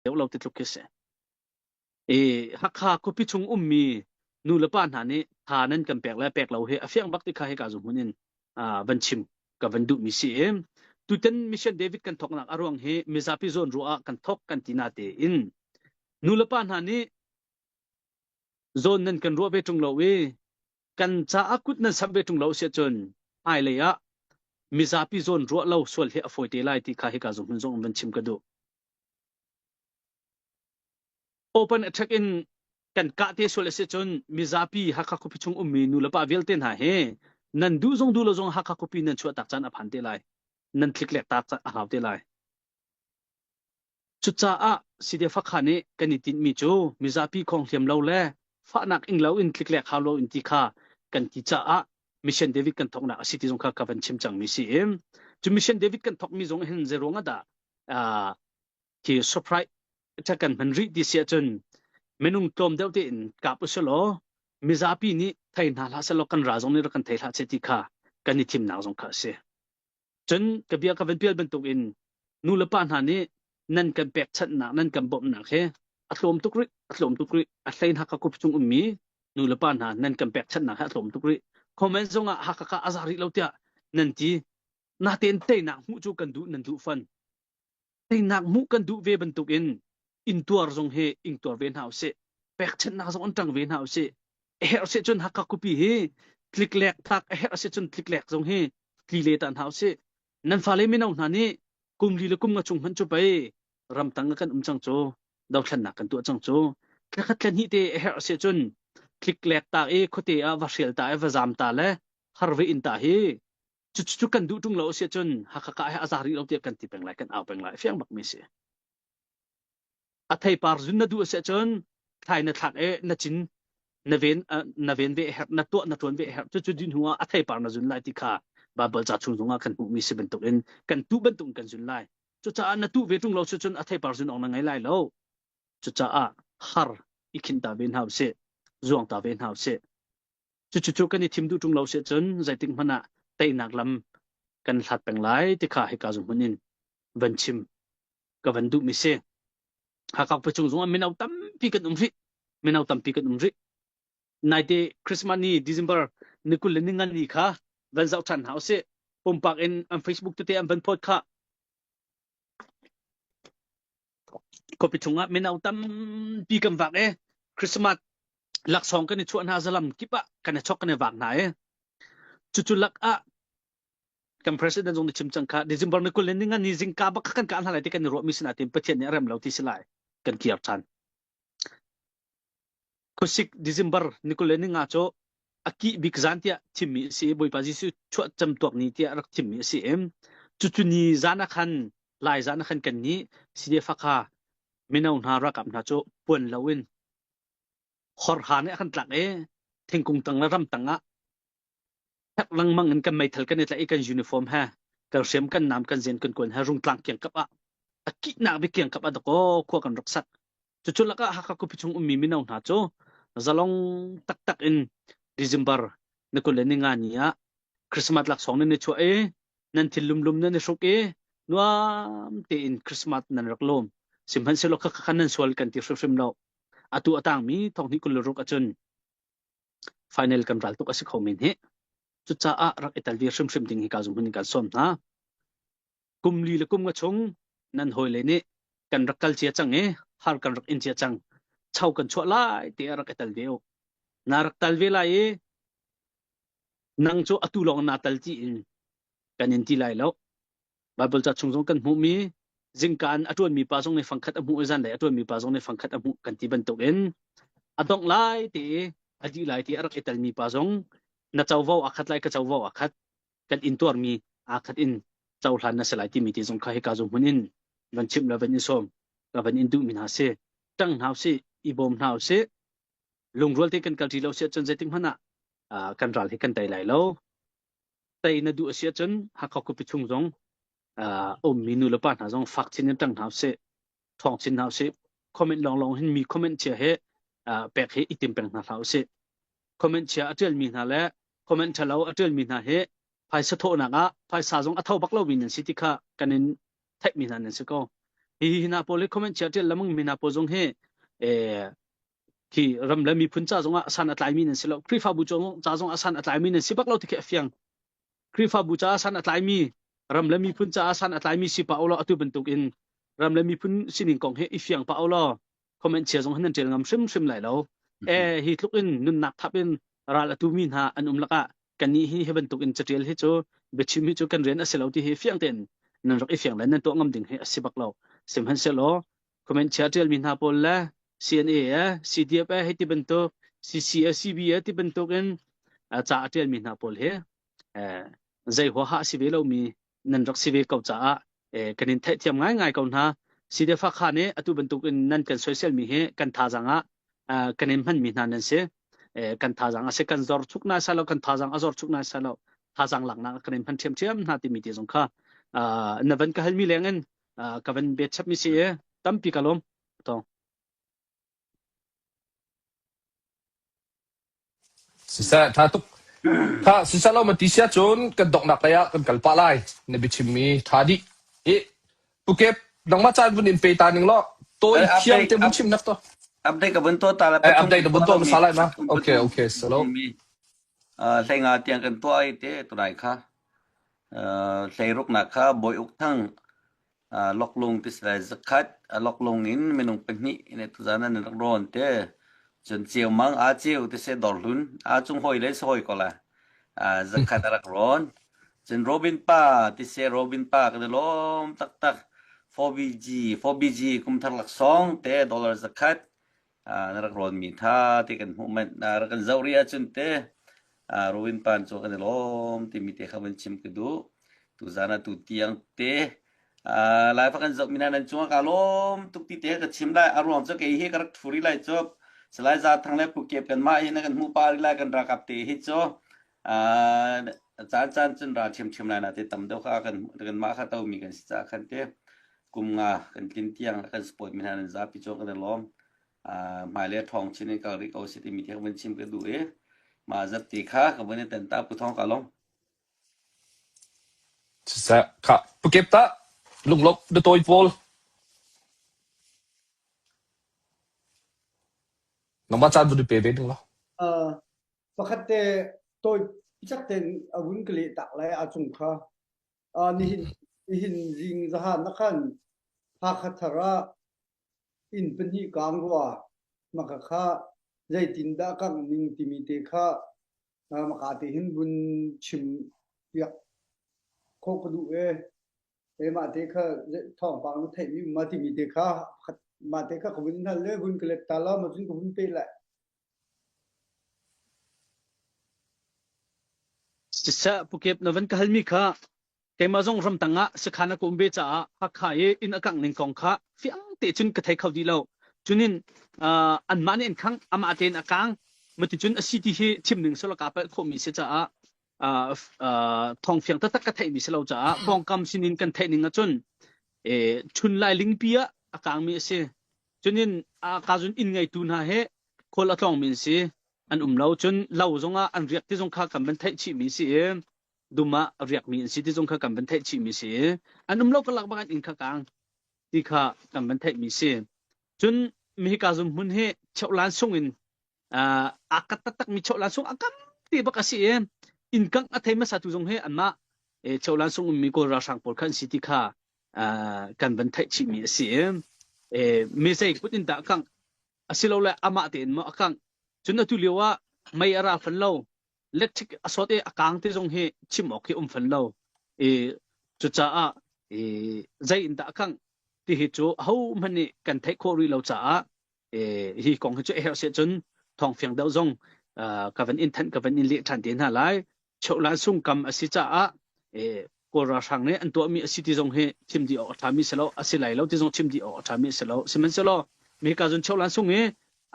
deuh lo ti tluk khi si. I Hakha khuapi chung ummi nu le pa hna nih tha nan kan pek le pek lo hi a fiang bak ti kha hika zu hmun in van chim ka van duhmi si i tutan Mission David kan thawknak a ruang hi mizapi zawn ruah ah kan thawk kan ti na tein nu le pa hna nih zawn nan kan ruah ve ṭung lo i kan caah kut nan samh ve ṭung lo si ahcun hmailei ah mizapi zawn ruah lo sual hi a fawi te lai ti kha hika zu hmun zong van chim ka duh. Open attack in kan kah te sual a si cun mizapi Hakha khuapi chung ummi nu le pa vialte hna hi nan duh zong duh lo zong Hakha khuapi nan chuah tak caan a phan te lai. Nan tliklek tak a hau te lai. Cucaah CDF Hakha nih kan i tinhmi cu mizapi khong hliam lo le fahnak ing lo in tliklek hau lo in ti kha kan ti caah Mission David kan thawknak a si ti zong kha ka van chim cangmi si i cu Mission David kan thawkmi zong hin zeiruang ah dah khi surprise attack kan hman rih ti si ahcun minung tlawm deuh tein kap usih law mizapi nih thei hna hlah sehlaw kan ral zong nih rak kan thei hlah seh ti kha kan i thimnak zong kha a si. Cun ka bia ka van pial bantukin nu le pa hna nih nan kan pekchanhnak nan kan bawmhnak hi a tlawm tuk rih a tlawm tuk rih a hlei Hakha khup chung ummi nu le pa hna nan kan pekchanhnak hi a tlawm tuk rih comment zong ah Hakha ka a za rih lo tiah nan ti natein teinak hmuh cu kan duh nan duh fan Teinak hmuh kan duh ve bantukin intuar zong hi ingtuar ve hna usih. Pekchanhnak zong an ṭang ve hna usih. A herh si cun Hakha khuapi hi tliklek tlak a herh si cun tliklek zong hi tli le ta hna usih. Nan fale mino hna nih kum li le kum nga chung hmanh cu pei ramtang ah kan um cang cu dothlennak kan tuah cang cu thlakhat thla hnih te a herh si cun tliklek ta i khuate ah va hrial ta i va zam ta le har ve in ta hi Cucu kan duh ṭung lo a si ahcun Hakha kah hi a za rih lo tiah kan ti peng lai, kan au peng lai. Fiang bakmi a si. A theipar zun na duh a si ahcun thlai na thlak i na cin na ven na ven ve a herh, na tuah na ṭuan ve a herh. Cucu din hnu ah a theipar na zun lai ti kha Baibal ca chung zongah kan hmuhmi si bantukin kan tuh bantukin kan zun lai. Cucaah na tuh ve ṭung lo si cun a theipar zun awk na ngei lai lo. Cucaah har i khin ta ve hna usih, zuang ta ve hna usih. Cucu kan i thim duh ṭung lo si cun zeitik hmanh ah teinak lam kan hlat peng lai ti kha hika zung hmun in van chim ka van duhmi si. Hakha khuachung zong ah mino tampi kan um rih. Mino tampi kan um rih. Naite Christmas ni December ni 20 le ni ngan ni kha van zoh ṭhan hna usih. Pumpak in an Facebook tete an van post kha Khuapi chungah mino tampi kan vak i Christmas laksawng kan i chuah hna zalam kip ah kan i chok kan i vak hna i cucu lak ah kan president zong nih chim cang kha December ni 20 le ni nga ni zingka bak kha kan kah hna lai ti kan i ruahmi si nain Pathian nih a rem lo ti si lai kan kir ṭhan. Khuasik December ni 25 cu a kih bik zan tiah thimmi a si i Bawipa Jesuh chuah camtuak ni tiah rak thimmi a si i cucu ni zan ah khan lai zan ah khan kannih CDF Hakha mino hna ralkap hna cu puan loin horha nih a kan tlak i thingkung tang le ram tang ah Herh lengmang in kan meithal kan i tlaih i kan uniform he kan hriam kan nam kan zen kan kuan he rungtlang kiangkap ah a kihnak bik kiangkap ah dakaw khua kan rak sak. Cucu lakah Hakha khuapi chung ummi mino hna cu zalong taktak in December ni 25 ni ah Christmas laksawng nan i chuah i nan thil lumlum nan i hruk i nuam tein Christmas nan rak lawm. Sihmanhsehlaw khakha khan nan sual kan ti hrimhrim lo. Atu a tangmi thonghnih 26 ahcun Final kan ral tuk a si kho men hi. Cucaah rak i tel ve hrimhrim ding hi ka zum in kan sawm hna. Kum li le kum nga chung nan hawile nih kan rak kal cia cang i har kan rak in cia cang. Cho kan chuah lai ti ah rak i tel ve u. Na rak tal ve lai i nang cu atu lawng naa tal ti in kan in ti lai lo. Baibal ca chung zong kan hmuhmi zingka in a ṭuanmi pa zong nih fangkhat a hmuh i zanlei a ṭuanmi pa zong nih fangkhat a hmuh kan ti bantukin a dongh lai ti i a dih lai ti a rak i telmi pa zong na covo aa khat lai ka covo aa khat kan intuarmi aa khat in cohlan na si lai timi ti zong kha hika zu hmun in van chimh le van in sawm ka van in duhmi hna si ṭang hna usih i bawm hna usih lungrual te kan kal ṭi lo si ahcun zeitik hmanh ah kan ral hi kan tei lai lo tei na duh a si ahcun Hakha khuapi chung zong ummi nu le pa hna zong fak chin in ṭang hna usih ṭhawng chin hna usih comment lawnglawng hin mi comment chia he pek hi i tim peng hna hlah usih comment chia a ṭialmi hna le comment ṭhalo a ṭialmi hna hi phaisa thawhnak ah phaisa zong a tho bak lomi nan si ti kha kan in theihmi hna nan si ko. Hi hi hna pawl hi comment chia ṭial lamang mi hna pawl zong hi eh khi ram le miphun ca zongah san a tlaimi nan si lo. Khrihfabu ca zongah san a tlaimi nan si bak lo ti khi a fiang. Khrihfabu caah san a tlaimi ram le miphun caah san a tlaimi si pah ulaw atu bantukin ram le miphun sining kong hi i fiang pah ulaw comment chia zong hi nan ṭial ngam hrimhrim lai lo. Eh hi tluk in nunnak thap in ral a tumi hna an um lakah kannih hi hi bantuk in catial hi cu biachim hi cu kan rian a si lo ti hi fiang tein nan rak i fiang le nan tuah ngam ding hi a si bak lo. Sihmanhsehlaw comment chia ṭial mi hna pawl le CNA eh CDF eh hei ti bantuk CC eh CB eh ti bantuk in ca a ṭial mi hna pawl hi zei huaha a si ve lomi nan rak si ve ko caah kan in theihthiam ngaingai ko hna. CDF Hakha nih atu bantuk in nan kan soisel mi hi kan thazaang ah kan in hman mi hna nan si. Kan thazaang a si kan zor chuk nai lo kan thazaang a zor chuk nai lo thazaang laknak kan in hman ṭhiamṭhiam hna timi te zong kha na van ka halmi leng in ka van bet chap mi si i tampi ka lawm. Tong. Siseh, ṭha tuk. Kha siseh lo ma ti sia cun kan donghnak lei ah kan kal pah lai. Na biachimmi ṭha dih. I Pukep, nangmah caan vun in pe ta ning law tawi Eh, thiang update te vun up, chim nak to. update ka vun tuah ta la Eh, pathum update kan na vun tuah tuah lomi hmasa lai ma? pathum Okay, pathum okay, salo. mi uh, hleinga tiang kan tuah ai te tunai kha uh, hleiruknak kha Bawi Uk Thang Loklung ti si lai zakhat loklung in minung pahnih in tuzan an rak rawn te cun ceumang aa ceu ti si dawrhlun aa cung hawi le si hawi ko la zakhat a rak rawn cun Robin pa ti si Robin pa kan i lawm taktak 4BG 4BG kumthar laksawng te dollar zakhat na rak rawnmi tha te kan hmuh manh na rak kan zoh rih ahcun te Robin Pan cu kan i lawm timi te kha van chim ka duh tuzan ah tu tiang te lai fa kan zoh mi hna nan cungah ka lawm tuk ti te ka chim lai a ruang cu kei hi ka rak thu rih lai cu Salai Za Thang le Pu Kep kan mah hi na kan hmuh pa rih lai kan ralkap te hi cu caan caan cun ral ṭhiamṭhiam lai na te tam deuh kha kan kan mah kha to mi kan si ca khan te kum nga kan tlin tiang kan support mi hna nan zapi cu kan i lawm hmailei ṭhawng chin in kal rih ko si timi thil van chim ka duh i mah zat ti kha ka vun i ten ta pu thong ka lawm. Siseh, kha pukep ta lunglawmh na tawi pawl. Nangmah caan vun i pe ve ding law. Uh, pakhat te tawi picak ten a vun ka leh tak lai a cung kha uh, nihin nihin zing zahan na khan Hakha thar ah Inn pahnih kaang rua. Maka kha zeitindah kangh ning timi te kha maka te hin vun chim piak khawh ka duh ee. Keimah te kha thawngpang na theihmi um ma timi te kha mah te kha ka vun hal le vun ka let ta la ma cun ka vun pe lai. Siseh Pukep na van ka halmi kha Keimah zong ramtang ah sakhan a ka um ve caah Hakha i inn a kangh ning kong kha fiang te cun ka thei kho dih lo. Cunin uh, anmah nih an khangh, amah tein a kang. Mati cun a si ti hi chim ning selaw kaa palh khawhmi si caah uh, uh, thawng fiang taktak ka theihmi si lo caah pawngkam sinin kan theih ning ahcun eh, chun lai lingpi ah a kangmi a si. Cunin a ka zun inn ngeitu hna he khual a tlawngmi an si. An um lo. Cun lo zongah an riak ti zong kha kan van theih chihmi si i dum ah a riakmi an si ti zong kha kan van theih chihmi si an um lo ka lak bak an inn kha kang ti kha kan van theihmi si cun mihika zum hmun hi cheuhlan sung in aa kat taktak mi cheuhlan sung a kam ti bak a si i inn kangh a thei hmasa tu zong hi anmah cheuhlan sung ummi kawl ralhrang pawl kha an si ti kha kan van theih chihmi a si i mi zei kut in dah kangh asilole amah tein maw a kangh cun atu lio ah mei a ra fan lo electric a sawt i a kaang ti zong hi chim awk hi um fan lo i cucaah i zei in dah a kangh ti hi cu ahohmanh nih kan theih khawh rih lo caah hi kong hi cu a herh si cun thawng fiang deuh zong ka van in thanh ka van in leh ṭhan te hna lai cheuhlan sungkam a si caah Kawl ralhrang nih an tuahmi a si ti zong hi chim dih awk a ṭhami si lo a si lai lo ti zong chim dih awk a ṭhami a si lo sihmanhsehlaw mika zun cheuhlan sung i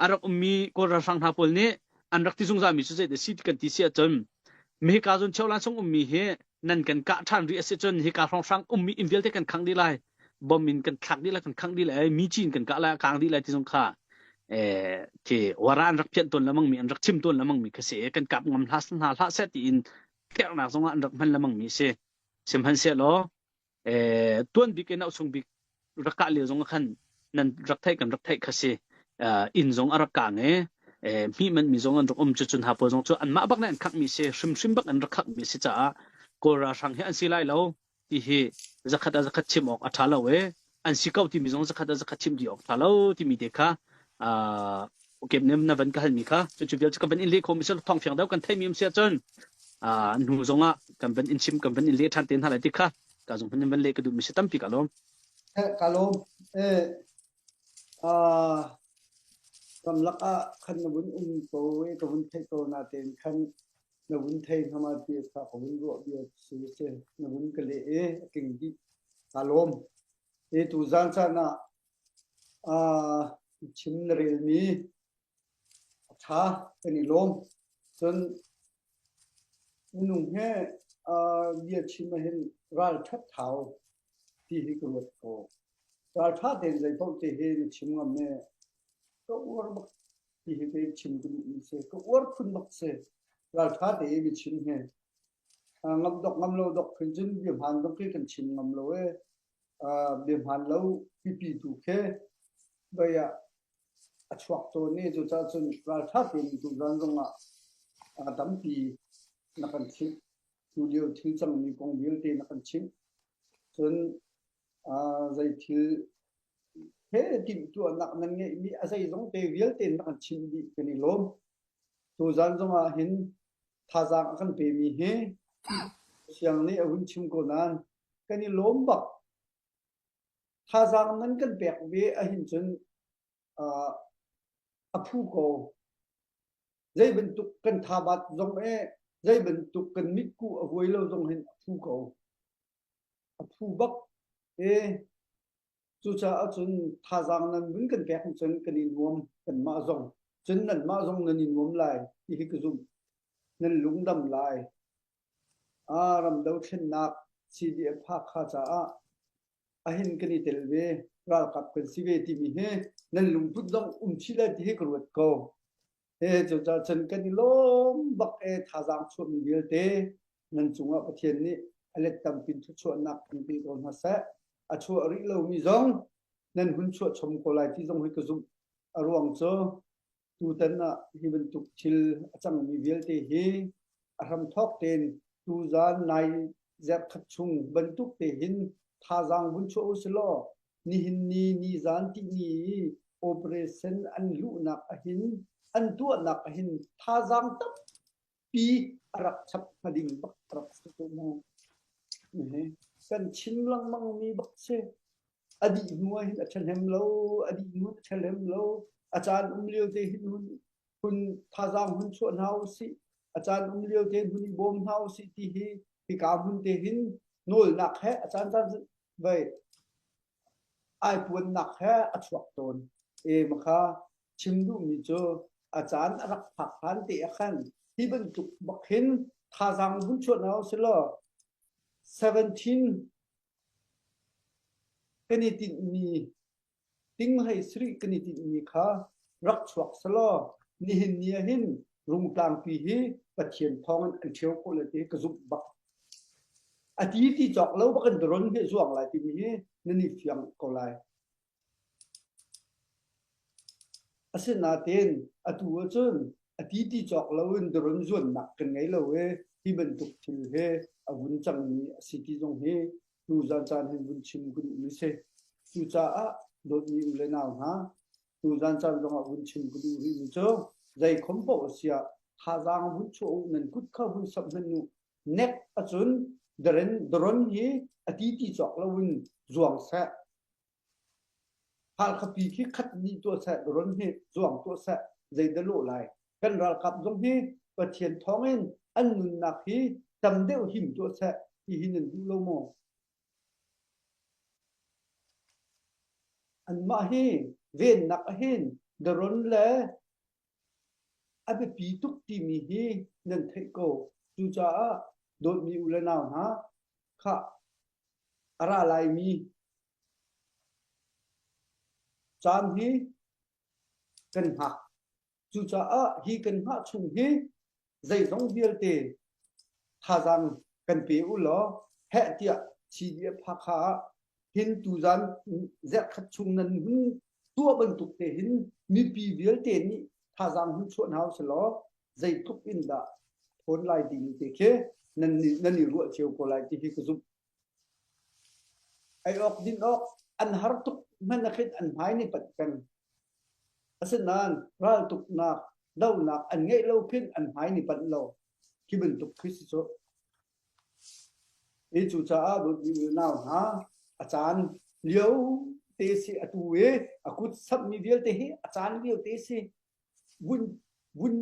a rak ummi Kawl ralhrang hna pawl nih an rak ti zungzalmi cu zeidah si ti kan ti si ahcun mika zun cheuhlan sung ummi hi nan kan kah ṭhan rih a si cun hika hrawnghrang ummi inn vialte kan khangh dih lai bom in kan thlak dih lai kan khangh dih lai mi ci in kan kah lai a kang dih lai ti zong kha eh khi wara an rak phianh tawn lemang mi an rak chim tawn lemang mi kha si kan kap ngam hlah hna hlah seh tiin tlerhnak zongah an rak hman lemang mi si sihmanhsehlaw eh tuan bik in auh chung bik rak kah lio zong ah khan nan rak theih kan rak theih kha si. Inn zong a rak kang i hmih manh mi zong an rak um cu cun ha pawl zong cu anmah bak nih an khak mi si hrimhrim bak an rak khak mi si caah Kawl ralhrang hi an si lai lo ti hi zakhat ah zakhat chim awk a ṭha lo i an si ko timi zong zakhat ah zakhat chim dih awk ṭha lo timi te kha okay na van ka halmi kha cucu vial cu ka van in leh khomi si thawng fiang deuh kan theimi um si ahcun hnu zong ah kan van in chim kan van in leh ṭhan te hna lai ti kha ka zong van van leh ka duhmi si tampi ka lawm. Ka lawm. Eh, uh, ramlak ah khan na vun um ko i ka vun theih ko natein khan na vun thei hnga ti kha ka vun ruah bia si si na vun ka leh i a tling dih ka lawm. E tu zan caan ah uh, chim na relmi a ṭha kan i lawm. Cun minung he uh, bia chim ahhin ral ṭhat thau ti hi ka ruat ko. Ral ṭha tein zei paoh te hi na chim ngam e ka uar bak ti hi kei chim ka duhmi si. Ka uar phun bak si. Ral ṭha te i biachim hi. Ngam dok ngam lo dok phun cun bia hmaan dok khi kan chim ngam lo e. Bia hmaan lo pipi tu khi vei ah a chuak tawn i cucaah cun ral ṭha tein tuzaan zong ah tampi na kan chimh. Tu lio thil cangmi kong vialte na kan chimh. Cun zei thil he timhtuahnak nan ngeihmi a zeizong te vialte na kan chimh dih kan i lawm. Tuzaan zong ah hin thazaang a kan pemi hi siang nih a hun chim ko nain kan i lawm bak. Thazaang nan kan pek ve ahhin cun a phu ko. Zei bantuk kan thabat zong e zei bantuk kan mitkuh a huai lo zong hin a phu ko. A phu bak e cucaah cun thazaang nan vun kan pek cun kan i nuam kanmah zong cun nanmah zong nan i nuam lai ti hi ka zumh. Nan lungdam lai. Aa ram dothlennak CDF Hakha caah ahin kan i tel ve ralkap kan si ve timi hi nan lungput zong um chih lai ti hi ka ruat ko. He cucaah cun kan i lawm bak e thazaang chuahmi vialte nan cungah Pathian nih a let tampi thluachuahnak in pe ko hna seh. A chuah rih lomi zong nan hun chuah chom ko lai ti zong hi ka zumh. A ruang cu tutan ah hi bantuk thil a cangmi vialte hi a hramthawk tein tuzaan nai zerkhat chung bantuk te hin thazaang vun chuah u silaw nihin ni nizan tihni i operation an luhnak ahhin an tuahnak ahhin thazaang tampi a rak chap hnga ding bak a rak si ko mu. Kan chim lengmang mi bak si. A dih hnu ahhin a ṭhahnem lo, a dih hnu a ṭhahnem lo. A caan um lio te hin hun hun thazaang hun chuah hna usih. A caan um lio te hun i bawm hna usih ti hi hika hmun te hin nawlnak he a caan caan vei ai puannak he a chuak tawn. E makha chim duhmi cu a caan a rak phak hlan te ah khan hi bantuk bak hin thazaang vun chuah hna usih law 17 kan i tinhmi Ting hlei sarih kan i tinhmi kha rak chuak selaw nihin ni ah hin Rungtlangpi hi Pathian thawngin an ṭheo khawh lai ti hi ka zumh bak. A ti ti cawk lo bak in daron hi zuang lai timi hi nan i fiang ko lai. Asinain atu ahcun a ti ti cawk lo in daron zuannak kan ngei lo i hi bantuk thil hi a vun cangmi a si ti zong hi tuzan caan hin vun chim ka duhmi si. Cucaah dawtmi u le nau hna, tuzan caan zongah vun chim ka duh rihmi cu zeikhom paoh a si ah thazaang vun chuah u nan kut kha vun samh hmanh u. Nek ahcun daren daron hi a ti ti cawk loin zuang seh. Halkhapi khi khat nih tuah seh, daron hi zuang tuah seh, zeidah lawh lai. Kan ralkap zong hi Pathian thawngin an nunnak hi tam deuh him tuah seh ti hi nan duh lo maw? Anmah hi vennak ahhin daron le a biapi tuk timi hi nan theih ko. Cucaah dawtmi u le nau hna, khah a ra laimi caan hi kan hngak. Cucaah hi kan hngah chung hi zeizong vialte thazaang kan pe u law heh tiah CDF Hakha ah. Hin tuzan zerhkhat chung nan hun tuah bantuk te hin mipi vialte nih thazaang hun chuah hna usih zeitluk in dah thawn lai timi te khi nan nan i ruah cio ko lai ti hi ka zumh. Ei awk din awk an har tuk hmanh ah khin an hmai ni panh peng. Asinain raltuknak donak an ngeih lo khin an hmai ni panh lo. Khi bantuk khi si cu. Hi cucaah dawtmi unau hna, a caan lio te si atu i a kut samhmi vialte hi a caan lio te si vun vun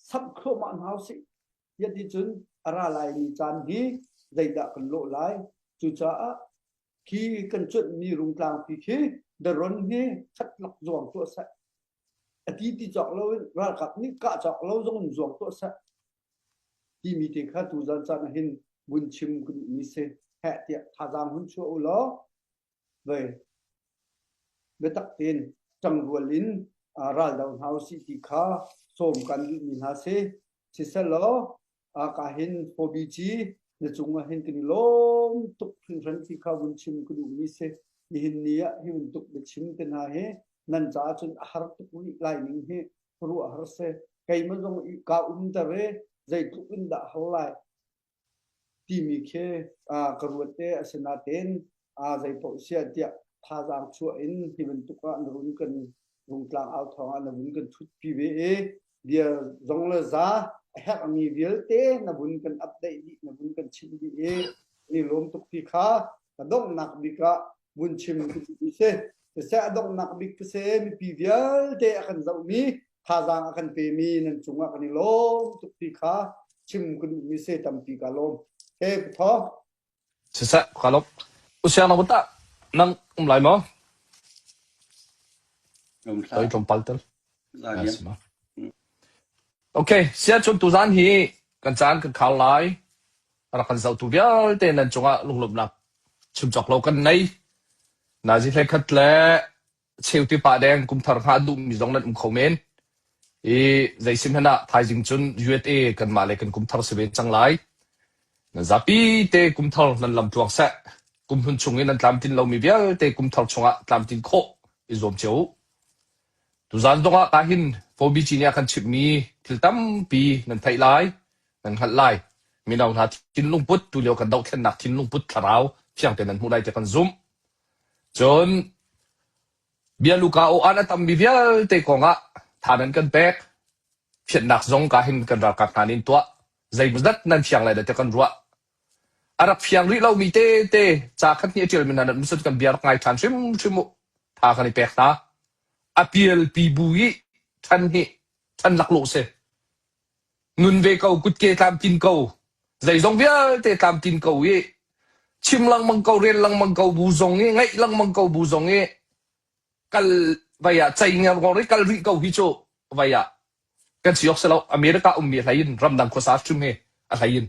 samh thluahmah hna usih. Tiah ti cun a ra laimi caan hi zeidah kan lawh lai? Cucaah khi kan cuanhmi rungtlangpi khi daron hi khatlak zuang tuah seh. A ti ti cawk loin ralkap nih kah cawk lo zong in zuang tuah seh. Timi te kha tuzan caan ah hin vun chim ka duhmi si. Heh tiah thazaang hun chuah u law vei biatak tein ṭangrual in raldo hna usih ti kha sawm kan duhmi hna si. Siselaw ka hin hobby na cungah hin kan i lawm tuk hringhran ti kha vun chim ka duhmi si. Nihin ni ah hi bantuk biachim te hna hi nan caah cun a har tuk rih lai ning hi khuaruah har si. Keimah zong i kaa umter i zeitluk in dah har lai timi khi ka ruat te asinain zeipaoh siah tiah thazaang chuah in hi bantuk ah na run kan rungtlang au thawng ah na vun kan thutpi ve i bia zong le za a herhmi vialte na vun kan update dih na vun kan chimh dih i ni lawm tuk ti kha ka donghnak bik ah vun chim ka duh si. Siseh a donghnak bik ka si mipi vialte a kan zohmi thazaang a kan pemi nan cungah kan i lawm tuk ti kha chim ka duhmi si tampi ka lawm. He Pathaw. Siseh ka lawm. Usiang na tah nang um lai maw? Um hlah. Toi tlawmpal tel. Za diam. Okay, sia chun tuzan hi kan caan kan khar lai. Rak kan zohtu vialte nan cungah lunglawmhnak chim cawk lo kan nei. Nazi hlei khat le cheu ti pah deng kumthar hngah duhmi zong nan um kho men. I zeisim hmanh ah thaizing cun USA kanmah le kan kumthar si ve cang lai. Nan zapi te kumthar nan lam tluang seh. Kumhlun chung i nan tlamtlin lomi vialte kumthar chungah tlamtlin khawh i zuam cio u. Tuzaan zongah ka hin Fobici nih a kan chimhmi thil tampi nan theih lai, nan hngalh lai. Mino hna thinlung put tulio kan dohthlennak thinlung put thlarau fiang tein nan hmuh lai tiah kan zumh. Cun bia luka aw-an a tammi vialte kongah tha nan kan pek. Phiatnak zong ka hin kan ralkap hna nih an tuah. Zeimawzat nan fiang lai dah tiah kan ruah. A rak fiang rih lomi tete ca khat nih a ṭialmi hna nan um kan bia rak ngai ṭhan hrimhrim u. Tha kan i pek hna. A pialpi bu i ṭhan hi ṭhan laklawh si. Nun ve ko, kutke tlamtlin ko, zeizong vialte tlamtlin ko i chim lengmang ko, rel lengmang ko bu zong i ngaih lengmang ko bu zong i kal vai ah cei ngerngor i kal rih ko hi cu vai ah kan si awk si lo. America ummi a hlei in ramdang khuasa hrim hi a hlei in.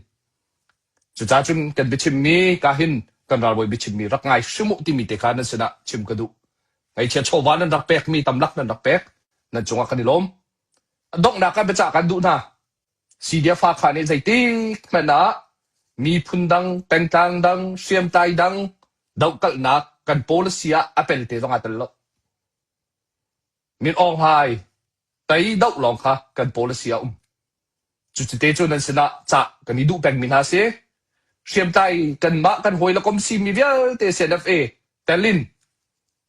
Cucaah cun kan biachimmi ka hin kan ralbawi biachimmi rak ngai hrim uh timi te kha nan sinah chim ka duh. Ngeichia chawva nan rak pekmi tamlak nan rak pek nan cungah kan i lawm. A donghnak ah biacah kan duh hna. CDF Hakha nih zeitik hmanh ah miphun dang, pengtlang dang, hriamtlai dang dohkalhnak kan policy ah a pelte zong aa tel lo. Min Aung Hlaing tei doh lawng kha kan policy ah a um. Cucite cu nan sinah cah kan i duh pengmi hna si. Hriamtlai kanmah kan hawi le kom simi vialte CNFA tel in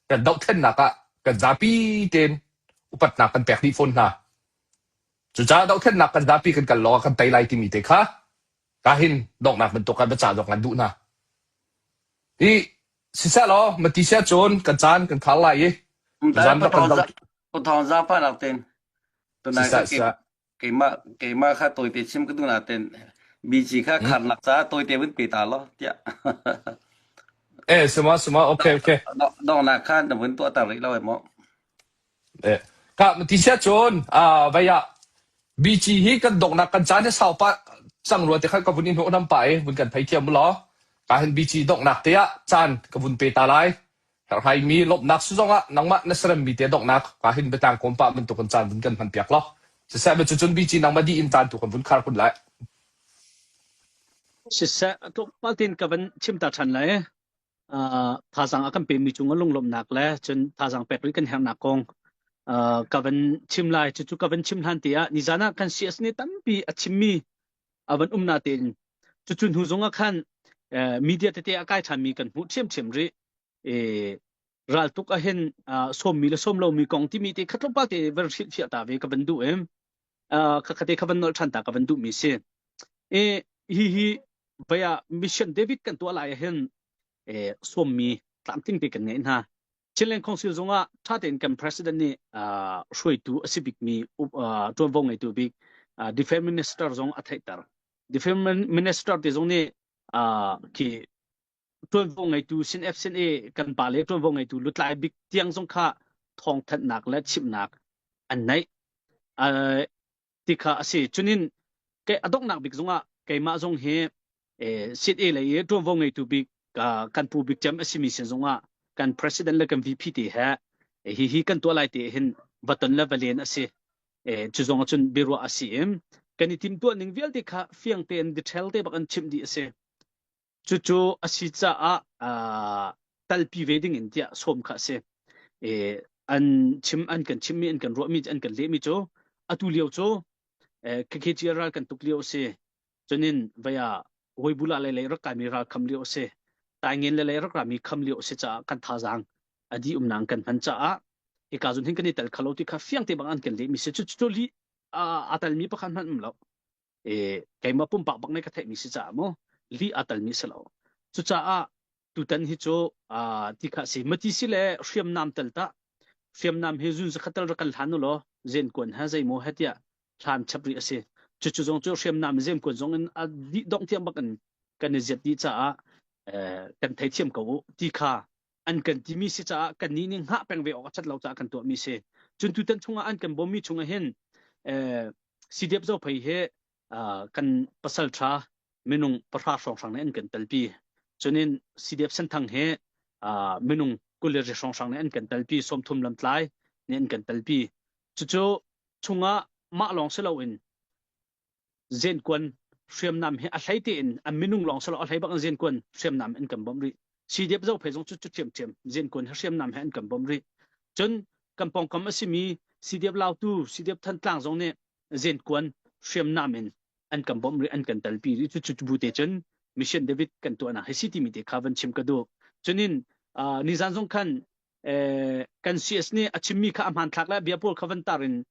kan dohthlennak ah kan zapi tein upatnak kan pek dih fawn hna. Cucaah dohthlennak kan zapi kan kal lawngah kan tei lai timi te kha kahin donghnak bantuk ah biacah zong kan duh hna. Hi siseh law mati sia cun kan caan kan khar lai i tuzan rak kan doh Pathawng zaangfahnak tein tunai siseh kha siseh keimah keimah kha tawite chim ka duh nain BG kha kharnak caah tawite vun pe ta law tiah. Eh sima sima okay okay Donghnak kha na vun tuah ter rih lo ai maw? Eh ka ti sia cun ah vai ah BG hi kan donghnak kan caan hi sau pah cang rua te khan ka vun i hnawh nam pah i vun kan thei thiam u law ka hin BG donghnak te ah caan ka vun pe ta lai. Herhaimi lawmhnak si zongah nangmah na seremmi te donghnak ka hin biatlang kawm pah bantuk in caan vun kan hman piak law. Siseh cucun BG nangmah dih in caan tu kan vun khar kun lai. Siseh tlawmpal tein ka van chim ta ṭhan lai. Thazaang a kan pemi cungah lunglawmhnak le cun thazaang pek rih kan herhnak kong ka van chim lai. Cucu ka van chim hlan te ah nizan ah kan CS nih tampi a chimmi a van um natein cucu hnu zong ah khan media tete a kai ṭhanmi kan hmuh ṭhiamṭhiam rih. Raltuk ahhin sawmmi le sawm lomi kong timi te kha tlawmpal te van hrilhfiah ta ve ka van duh i khatkhat kha van nolh ṭhan ta ka van duhmi si. I hihi vei ah Mission David kan tuah lai ahhin sawmmi tlamtling te kan ngeih hna. Chinland Council zongah ṭha tein kan president nih hruaitu a si bikmi ṭuanvo ngeitu bik Defense Minister zong a theihter. Defense Minister te zong nih khi ṭuanvo ngeitu sin F sin A kan pa le ṭuanvo ngeitu lutlai bik tiang zong kha thawngthanhnak le chimhnak an neih. Ti kha a si. Cunin ke a donghnak bik zongah keimah zong hi sit A lei i ṭuanvo ngeitu bik kan pu bik cem a simi sin zongah kan president le kan VP te he hi hi kan tuah lai te hin va ton le va len a si. Cu zong ahcun biaruah a si i kan i timhtuah ning vialte kha fiang tein detail te bak an chimh dih a si. Cucu a si caah talpi ve ding in tiah sawm kha a si. An chim an kan chimmi an kan ruahmi an kan lehmi cu atu lio cu KKG ral kan tuk lio a si. Cunin vei ah Webula lei lei rak kaimi ral kham lio a si. Taingen le lei rak rami kham lio a si caah kan thazaang a dih umnak kan hman caah hika zun hin kan i tel khalo ti kha fiang te bang an kan lehmi si. Cucu li a talmi pakhat hmanh um lo. Keimah pumpak bak nih ka theihmi si caah mu lih aa talmi si lo. Cucaah tutan hi cu ti kha si mati si le hriamnam tal ta hriamnam hi zun zakhat tal rak kan hlan u law zenkuan ha zeimaw he tiah hlan chap rih a si. Cucu zong cu hriamnam zenkuan zong in a dih dongh tiang bak in kan i ziat dih caah kan theithiam ko u ti kha an kan timi si caah kan nih nih hngah peng ve awk a ṭhat lo caah kan tuahmi si. Cun tutan chungah an kan bawmmi chungah hin CDF Zophei hi kan pasal ṭha minung pahra hrawnghrang nih an kan telpi. Cunin CDF Senthang hi minung 20 ri hrawnghrang nih an kan telpi, 30 lamtlai nih an kan telpi. Cucu chungah mah lawng si loin zenkuan hriamnam hi a hlei tein a minung lawng si lo a hlei bak in zenkuan hriamnam an kan bawmh rih. CDF Zophei zong cu cu ṭhiamṭhiam zenkuan hi hriamnam he an kan bawmh rih. Cun kan pawngkam a simi CDF Lautu, CDF Thantlang zong nih zenkuan hriamnam in an kan bawmh rih, an kan telpi rih. Cu cu bu te cun Mission David kan tuahnak hi si timi te kha van chim ka duh. Cunin nizan zong khan kan CS nih a chimmi kha a hmanthlak le bia pawl kha van tar in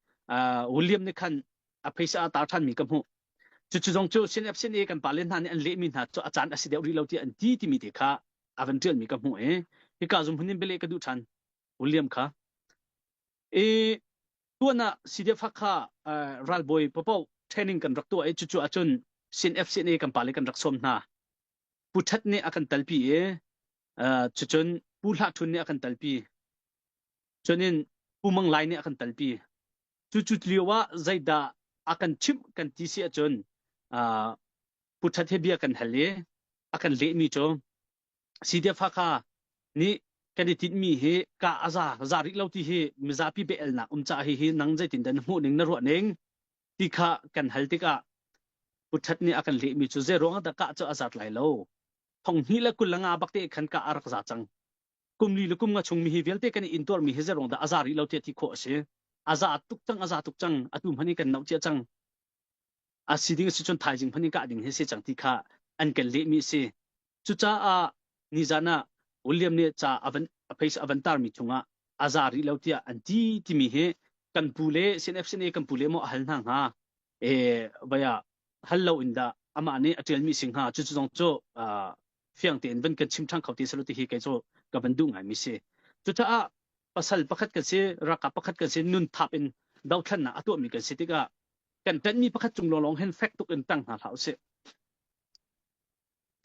William nih khan a phaisa a tar ṭhanmi ka hmuh. Cucu zong cu CNF CNA kan pale hna nih an lehmi hna cu a caan a si deuh rih lo tiah an ti timi te kha a van ṭialmi ka hmuh i hika zum hun in bialeh ka duh ṭhan William kha. I tuan ah CDF Hakha ralbawi papoh training kan rak tuah i cucu ahcun CNF CNA kan pale kan rak sawm hna. Pu Ṭhat nih a kan talpi i cucun Pu Hlah Ṭhun nih a kan talpi. Cunin Pu Mang Lai nih a kan talpi. Cucu lio ah zeidah a kan chimh kan ti si ahcun Pu Ṭhat he bia kan hal i a kan lehmi cu CDF Hakha nih kan i tinhmi hi ka a za za rih lo ti hi mizapi bia-elnak um caah hihi nang zeitin dah na hmuh ning na ruah ning ti kha kan hal tikah Pu Ṭhat nih a kan lehmi cu zei ruangah dah kah cu a zat lai lo thong hnih le 25 bak te khan kah a rak za cang kum li le kum nga chung mi hi vialte kan i intuarmi hi zei ruang dah a za rih lo tiah ti khawh a si a za tuk cang a za tuk cang atu hmanh in kan noh cia cang a si ding a si cun thaizing hmanh in kah ding hi si cang ti kha an kan lehmi a si cucaah nizan ah William nih ca a van a face a van tarmi chungah a za rih lo tiah an ti timi hi kan pu le CNFCNA kan pu le maw a hal hna hnga e vaya hal lo in dah amah nih a ṭialmi si hnga cucu zong cu fiang tein van kan chim ṭhan kho ti selo ti hi kei cu ka van duh ngaimi si cucaah pasal pakhat kan si ralkap pakhat kan si nun thap in dothlannak a tuahmi kan si tikah kan ṭanhmi pakhat cung lawnglawng hin fek tuk in tang hna hlah usih.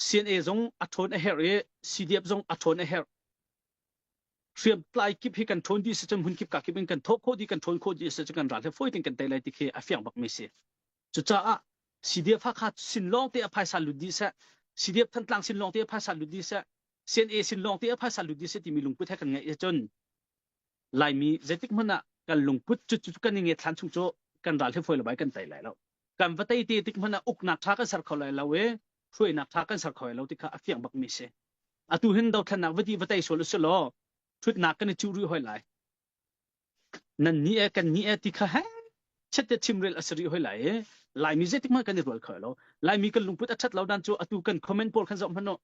CNA zong a ṭhawn a herh i CDF zong a ṭhawn a herh. Hriamtlai kip hi kan ṭhawn dih si cun hmun kip ka kip in kan thawh khawh dih kan ṭhawn khawh dih si cun kan ral hi fawi tein kan tei lai ti khi a fiang bakmi si. Cucaah CDF Hakha sin lawng te a phaisa lut dih seh, CDF Thantlang sin lawng te a phaisa lut dih seh, CNA sin lawng te a phaisa lut dih seh timi lungput he kan ngeih ahcun Laimi zeitik hmanh ah kan lungput cu cu kan i nget hlan chung cu kan ral hi fawi lo bai kan tei lai lo. Kan va tei te tik hmanh ah uknak ṭha kan ser kho lai lo i hruainak ṭha kan ser kho lai lo ti kha a fiang bakmi si. Atu hin dothlennak va ti va tei sual usih law ṭhutnak kan i cuh rih hoi lai. Nan ni e kan ni e ti kha he chet te chimrel a si rih hoi lai i Laimi zeitik hmanh kan i rual kho lo. Laimi kan lungput a ṭhat lo dan cu atu kan comment pawl khan zoh hmanh u.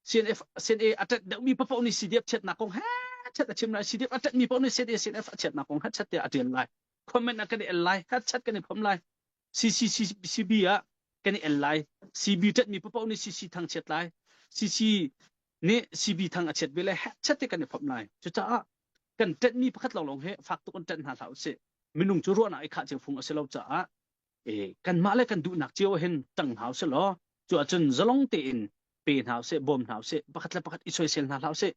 CNF CNA a ṭet deuhmi paoh nih CDF chiatnak kong he chet a chim lai. CDF a ṭetmi paoh nih CNA CNF a chiatnak kong he chet tiah a ṭial lai. Comment ah kan i el lai. He chat kan i phom lai. CCCB ah kan i el lai. CB ṭetmi paoh nih CC thang chiat lai. CC nih CB thang a chiat ve lai. He chet te kan i phom lai. Cucaah kan ṭetmi pakhat lawnglawng hi fak tuk in ṭet hna hlah usih. Minung cu ruahnak i khah cio phung a si lo caah e, kanmah le kan duhnak cio hin ṭang hna usih law cu ahcun zalong tein pe hna usih, bawm hna usih, pakhat le pakhat i soisel hna hlah usih.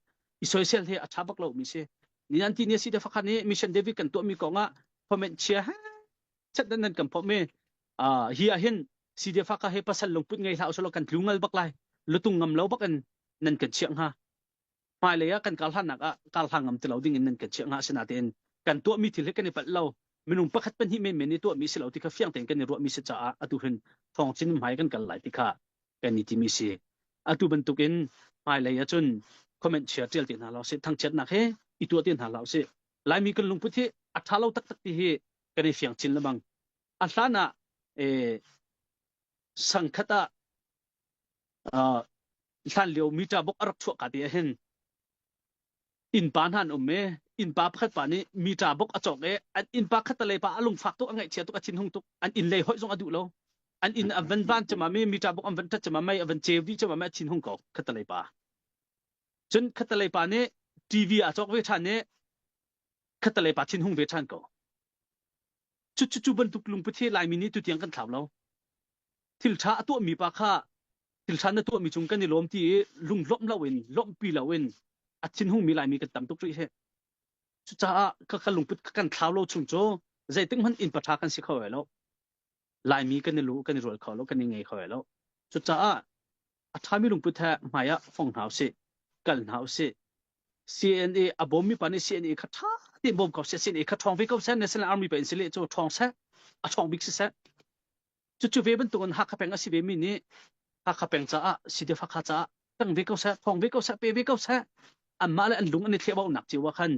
I soisel hi a ṭha bak lomi si. Ni an ti ni si te fakhat nih Mission David kan tuahmi kong ah comment chia he chat nan nan kan phawm i hi ah hin CDF ka he pasal lungput ngei hlah usih law kan tlu ngal bak lai. Lutung ngam lo bak in nan kan chiah hnga. Hmailei ah kan kal hlannak ah kal hlang ngam ti lo ding in nan kan chiah hnga asinain kan tuahmi thil hi kan i palh lo. Minung pakhat pahnih menmen i tuahmi si lo ti kha fiang tein kan i ruahmi si caah atu hin thawng chin hmai kan kal lai ti kha kan i timi si. Atu bantukin hmailei ahcun comment chia ṭial ti hna lo sih, thangchiatnak he i tuah ti hna hlah usih. Laimi kan lungput hi a ṭha lo taktak ti hi kan i fiang chin lengmang. A hlan ah eh, sangkhat ah uh, hlan lio meter bok a rak chuah ka ti ahhin innpa hna an um i innpa pakhat pa nih meter bok a cawk i an innpa khattalei pa a lungfak tuk a ngaihchia tuk a thinhung tuk an inn lei hoih zong a duh lo an inn a van van cema mi meter bok an van ṭhat cema mei a van ceu dih cema mei a thinhung ko khattalei pa cun khattalei pa nih TV a cawk ve ṭhan i khattalei pa thinhung ve ṭhan ko cu cu cu bantuk lungput hi Laimi nih tutiang kan thlau lo thil ṭha a tuahmi pa kha thil ṭha na tuahmi cung kan i lawm ti i lunglawmh loin lawmhpi loin a thinhungmi Laimi kan tam tuk rih hi. Cucaah ka ka lungput kan thlau lo chung cu zeitik hmanh inn paṭha kan si kho lai lo. Laimi kan i lu kan i rual kho lo kan i ngei kho lai lo. Cucaah a ṭhami lungput he hmai ah fong hna usih, kal hna usih. CNA a bawmmi pa nih CNA kha ṭha tein bawm ko seh, CNA kha ṭhawng ve ko seh, National Army pa in si leh cu ṭhawng seh, a ṭhawng bik si seh. Cucu ve bantukin Hakha peng a si vemi nih Hakha peng caah CDF Hakha caah tang ve ko seh, thawng ve ko seh, pe ve ko seh. Anmah le an lung an i thlehbaunak cio ah khan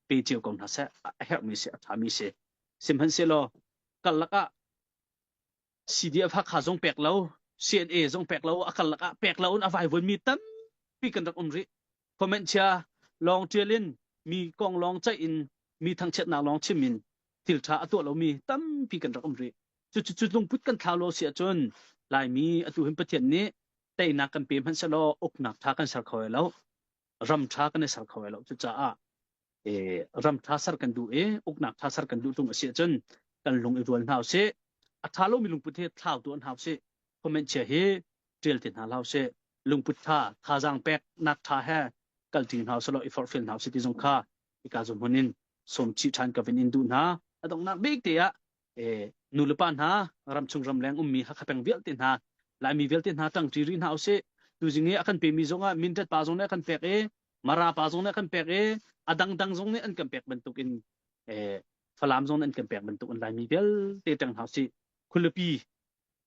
pe cio ko hna seh. A herhmi si, a ṭhami si. Sihmanhsehlaw karlak ah CDF Hakha zong pek lo, CNA zong pek lo, a karlak ah pek lo in a vaivuanmi tampi kan rak um rih. Comment chia lawng ṭial in mi kong lawng ceih in mi thangchiatnak lawng chim in thil ṭha a tuah lomi tampi kan rak um rih. Cu cu lungput kan thlau lo si ahcun Laimi atu hin Pathian nih teinak kan pe hmanh sehlaw uknak ṭha kan ser kho lai lo. Ram ṭha kan i ser kho lai lo. Cucaah ram ṭha ser kan duh i uknak ṭha ser kan duh tung a si ahcun kan lung i rual hna usih. A ṭha lomi lungput hi thlau tuah hna usih. Comment chia hi ṭial ti hna hlah usih. Lungput ṭha, thazaang peknak ṭha he kalṭi hna usih law i forhfial hna usih ti zong kha hika zuhmun in sawm chih ṭhan ka vin in duh hna. A donghnak bik te ah nu le pa hna ramchung ramleng ummi Hakha peng vialte hna Laimi vialte hna ṭangṭi rih hna usih. Tuzing i a kan pemi zong ah Mindat pa zong nih a kan pek i Mara pa zong nih a kan pek i a dangdang zong nih an kan pek bantukin Falam zong nih an kan pek bantukin Laimi vialte ṭang hna usih. Khualipi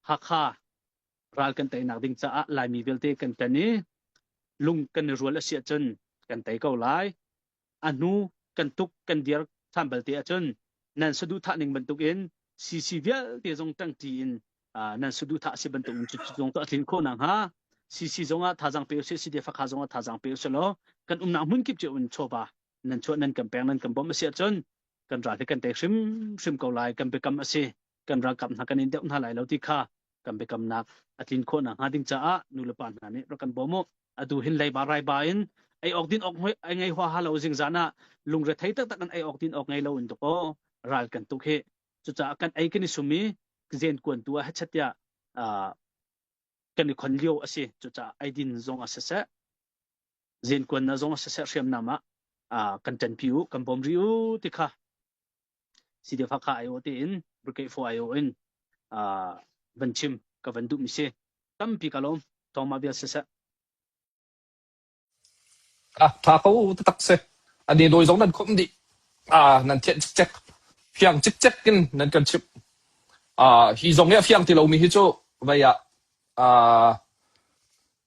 Hakha ral kan teinak ding caah Laimi vialte kan ṭan i lung kan i rual a si ahcun kan tei ko lai. A hnu kan tuk kan dir ṭhan balte ahcun nan saduhthah ning bantukin CC vialte zong ṭangṭi in nan saduhthah a si bantukin cu zong cu a tlin khawh nakhnga CC zongah thazaang pe usih CDF Hakha zongah thazaang pe usih law kan umnak hmun kip cio in chawva nan chuah nan kan pek nan kan bawmh a si ahcun kan ral hi kan tei hrimhrim ko lai kan biakam a si kan ralkap hna kan in deuh hna lai lo ti kha kan biakamnak a tlin khawh nakhnga ding caah nulepa hna nih rak kan bawm u. Atu hin leiba raiba in ei awk din awk ai ngei huaha lo zingzan ah lungrethei taktak in ei awk din awk ngei lo in tuk aw ral kan tuk hi. Cucaah kan ei kan i sum i zen kuan tu ah hechet tiah kan i khon lio a si. Cucaah eidin zong ah siseh zen kuan na zong ah siseh hriamnam ah kan ṭanpi u kan bawm rih u ti kha CDF Hakha aiawh tein Brigade 4 aiawh in van chim ka van duhmi si. Tampi ka lawm. Thawngmah vial siseh. Ah, tha ko taktak si. Ani dawi zong nan khawmh dih. Ah, nan thianh cikcek. Fiang cikcek in nan kan chimh. Ah, hi zong hi a fiang ti lomi hi cu vei ah ah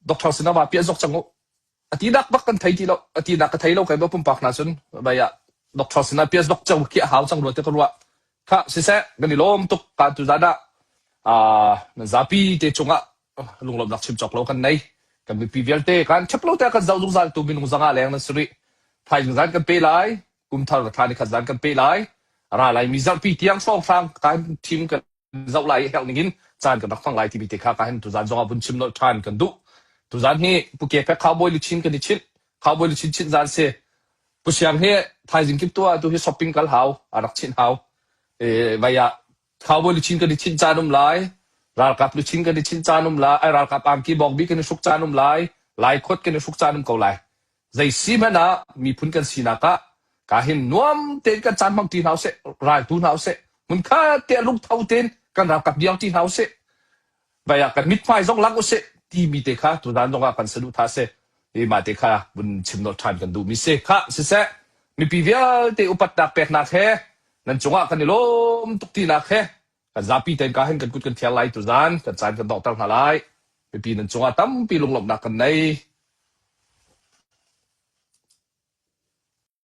Doctor sinah va piah zok cang u. A tinak bak kan thei ti lo. A tinak ka thei lo kai ba pumpak hna cun vai ah doctor sinah pias bak ceu khi a hau cang rua ti ka ruah. Kha siseh kan i lawm tuk ka tu zan ah ah nan zapi te cungah lunglawmhnak chim cawk lo kan nei. Kan mipi vialte kan ṭhep lo te kan zoh zungzal tu minung zanga leng nan si rih. Thaizing zan kan pe lai. Kum thar thla ni khat zan kan pe lai. Ra lai mi zarhpi tiang hrawnghrang kan thim kan zoh lai i herh ning in caan kan rak hmang lai timi te kha ka hin tuzan zong ah vun chim nolh ṭhan kan duh. Tuzan hi Pu Ke Pek Cowboy luchin kan i chinh. Cowboy luchin chinh zan si. Pu Siang hi thaizing kip tu ah tu hi shopping kal hau, a rak chinh hau. E, vai ah Cowboy luchin kan i chinh caan um lai. Ralkap luchin kan i chinh caan um lai. Ai ralkap angki bawkbi kan i hruk caan um lai. Lai khot kan i hruk caan um ko lai. Zei si hmanh ah miphun kan sinak ah ka hin nuam tein kan caan hmang ṭi hna usih, raltu hna usih, hmunkhat te lungtho tein kan ralkap diang ṭi hna usih, vai ah kan mithmai zong lang usih timi te kha tuzaan zong ah kan saduhthah si. Hi mah te kha vun chim nolh ṭhan kan duhmi si. Khah, siseh, mipi vialte upatnak peknak he nan cungah kan i lawm tuk tinak he kan zapi tein ka hin kan kut kan thiar lai tuzaan kan caan kan donghter hna lai. Mipi nan cungah tampi lunglawmhnak kan nei.